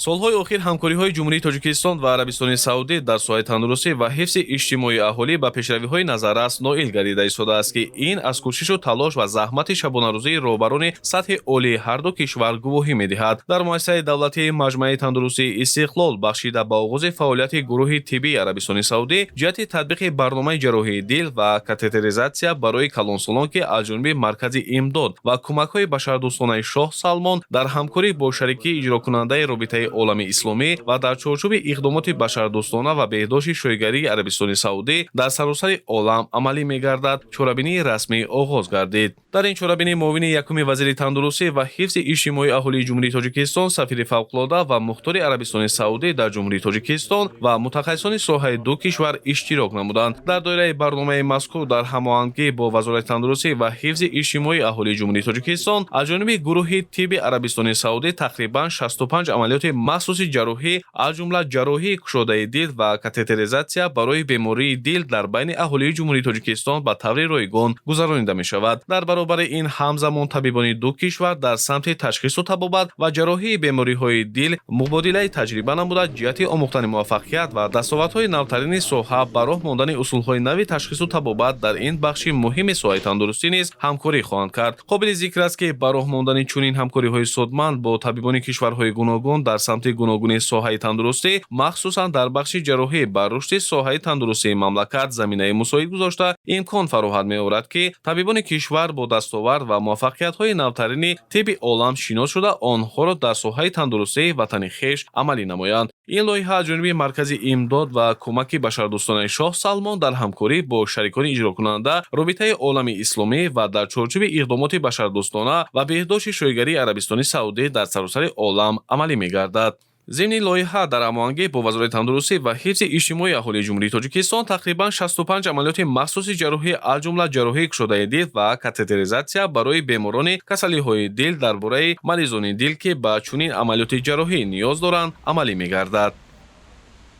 Солҳои охир ҳамкориҳои Ҷумҳурии Тоҷикистон ва Арабистони Саудӣ дар соҳаи тандурустӣ ва ҳифзи иҷтимоии аҳолӣ ба пешравиҳои назаррас ноил гардида истодааст, ки ин аз кӯшишу талош ва заҳмати шабонарӯзии роҳбарони сатҳи олии ҳарду кишвар гувоҳӣ медиҳад. Дар муассисаи давлатии Маҷмааи тандурустии «Истиқлол», бахшида ба оғози фаъолияти гурӯҳи тиббии Арабистони Саудӣ ҷиҳати татбиқи барномаи ҷарроҳии дил ва катетеризатсия барои калонсолон, ки аз ҷониби Маркази имдод ва кӯмакҳои башардӯстонаи Шоҳ Салмон дар ҳамкорӣ бо шарики иҷрокунандаи Робитаи олами исломӣ ва дар чорчӯби иқдомоти башардӯстона ва беҳдошти шоҳигарии Арабистони Саудӣ дар саросари олам амалӣ мегардад, чорабинии расмӣ оғоз гардид. Дар ин чорабинӣ муовини якуми вазири тандурустӣ ва ҳифзи иҷтимоии аҳолии Ҷумҳурии Тоҷикистон, сафири фавқулода ва мухтори Арабистони Саудӣ дар Ҷумҳурии Тоҷикистон ва мутахассисони соҳаи ду кишвар иштирок намуданд. Дар доираи барномаи мазкур, дар ҳамоҳангӣ бо Вазорати тандурустӣ ва ҳифзи иҷтимоии аҳолии Ҷумҳурии Тоҷикистон, аз ҷониби гурӯҳи тибби Арабистони Саудӣ тақрибан 65 амалиёти махсуси ҷарроҳӣ, аз ҷумла ҷарроҳии кушодаи дил ва катетеризатсия барои бемории дил дар байни аҳолии Ҷумҳурии Тоҷикистон ба таври ройгон гузаронида мешавад. Дар баробари ин, ҳамзамон табибони ду кишвар дар самти ташхису табобат ва ҷарроҳии бемориҳои дил мубодилаи таҷриба намуда, ҷиҳати омӯхтани муваффақият ва дастовардҳои навтарини соҳа, ба роҳ мондани усулҳои нави ташхису табобат дар ин бахши муҳими соҳаи тандурустӣ низ ҳамкорӣ хоҳанд кард. Қобили зикр аст, ки ба роҳ мондани чунин ҳамкориҳои судманд бо табибони кишварҳои гуногун дар самти гуногуни соҳаи тандурустӣ, махсусан дар бахши ҷарроҳӣ, ба рушди соҳаи тандурустии мамлакат заминаи мусоид гузошта, имкон фароҳам меорад, ки табибони кишвар бо дастовард ва муваффақиятҳои навтарини тибби олам шинос шуда, онҳоро дар соҳаи тандурустии ватани хеш амалӣ намоянд. Ин лоиҳа аз ҷониби Маркази имдод ва кӯмаки башардӯстонаи Шоҳ Салмон дар ҳамкорӣ бо шарикони иҷрокунанда Робитаи олами исломӣ ва дар чорчӯби иқдомоти башардӯстона ва беҳдошти шоҳигарии Арабистони Саудӣ дар саросари олам амалӣ мегардад. Зимни лоиҳа, дар ҳамоҳангӣ бо Вазорати тандурустӣ ва ҳифзи иҷтимоии аҳолии Ҷумҳурии Тоҷикистон, тақрибан 65 амалиёти махсуси ҷарроҳӣ, аз ҷумла ҷарроҳии кушодаи дил ва катетеризатсия барои беморони касалиҳои дил дар бораи маризони дил, ки ба чунин амалиёти ҷарроҳӣ ниёз доранд, амалӣ мегардад.